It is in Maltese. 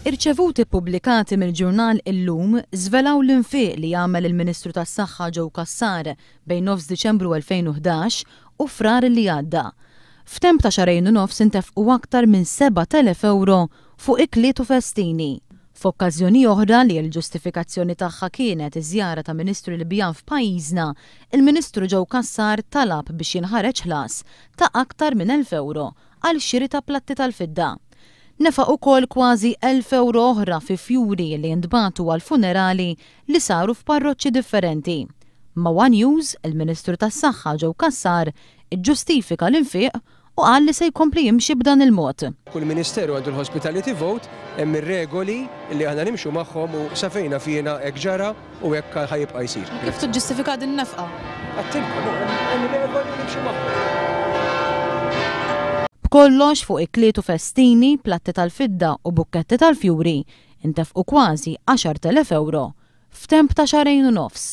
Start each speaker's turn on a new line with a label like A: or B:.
A: Irċevuti ppubblikati mill-ġurnal Illum żvelaw l-infiq li għamel il-Ministru tas-Saħħa Joe Cassar bejn nofs Diċembru 2011 u Frar li għadda. F'temp ta' xahrejn u nofs intefqu aktar minn 7,000 ewro fuq ikliet u festini. F'okkażjoni oħra li l-ġustifikazzjoni tagħha kienet iż-żjara ta' Ministru Libjan f'pajjiżna, il-Ministru Joe Cassar talab biex jinħareġ ħlas ta' aktar minn 1,000 ewro għal xiri ta' platti tal-fidda. Nefaq ukoll kważi 1,000 ewro oħra fi fjuri li ntbagħtu għal funerali li saru f'parroċċi differenti. Ma' one News, il-Ministru tas-Saħħa Joe Cassar iġġustifika l-infiq u qal li se jkompli jimxi b'dan il-mod.
B: Kull ministeru għandu l-hospitality vote, hemm ir-regoli li aħna nimxu magħhom u sa fejn naf jiena hekk ġara u hekk ħa jibqa' jsir.
C: Kif tiġġustifika din in-nefqa?
B: Għedtilkom, hemm regoli u nimxu magħhom.
A: B'kollox fuq ikliet u festini, platti tal-fidda u bukketti tal-fjuri, intefqu kważi 10,000 ewro f'temp ta' xahrejn u nofs.